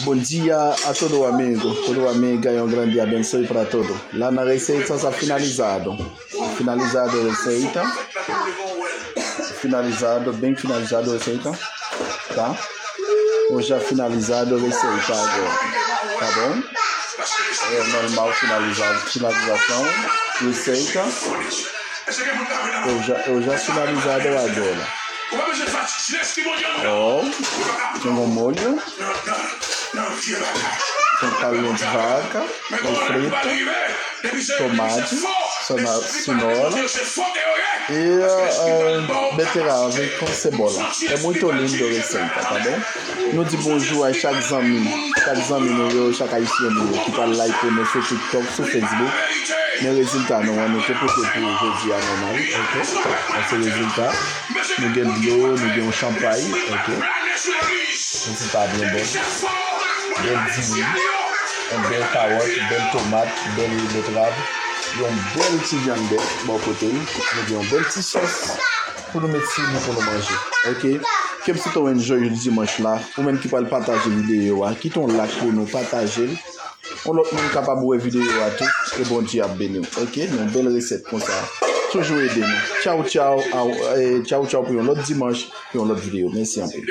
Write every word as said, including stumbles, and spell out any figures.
Bom dia a todo amigo, todo amiga, é um grande abençoe para todo. Lá na receita está finalizado. Finalizado a receita. Finalizado, bem finalizado a receita. Tá? Hoje já finalizado a receita agora. Tá bom? É normal finalizado. Finalização, receita. Eu já, eu já finalizado agora. Ó, tem um molho. Tem carne de vaca, ou frita, tomate, cena-, cenoura e ah, beterraba com cebola. É muito lindo a receita, tá bom? Nou di bonjou a chak zanmi, chak zanmi nou yo, chak ayisyen nou yo ki pral like nou sou TikTok, sou Facebook. Men rezilta nou an, nou te pote pou jodi a nòmal, ok? Sa se rezilta. Nou gen dlo, nou gen yon chanpay, ok? Rezilta byen bon. Bèl diri, yon bèl kawòt, bèl tomat, bèl betrav, yon bèl ti vyann bèf bò kote l. Nou gen yon bèl ti sòs pou nou met sou li pou nou manje. Ok? Ke m swete w enjoy jou dimanch la. Ou menm ki pral pataje videyo a, kite yon like pou nou pataje l. Yon lòt moun kapab wè videyo a tou. E Bondye ap beni w. Ok? Yon bèl resèt konsa. Toujou ede nou. Tchaw, tchaw. Aw, eh, tchaw, tchaw pou yon lòt dimanch, pou yon lòt videyo. Mèsi anpil.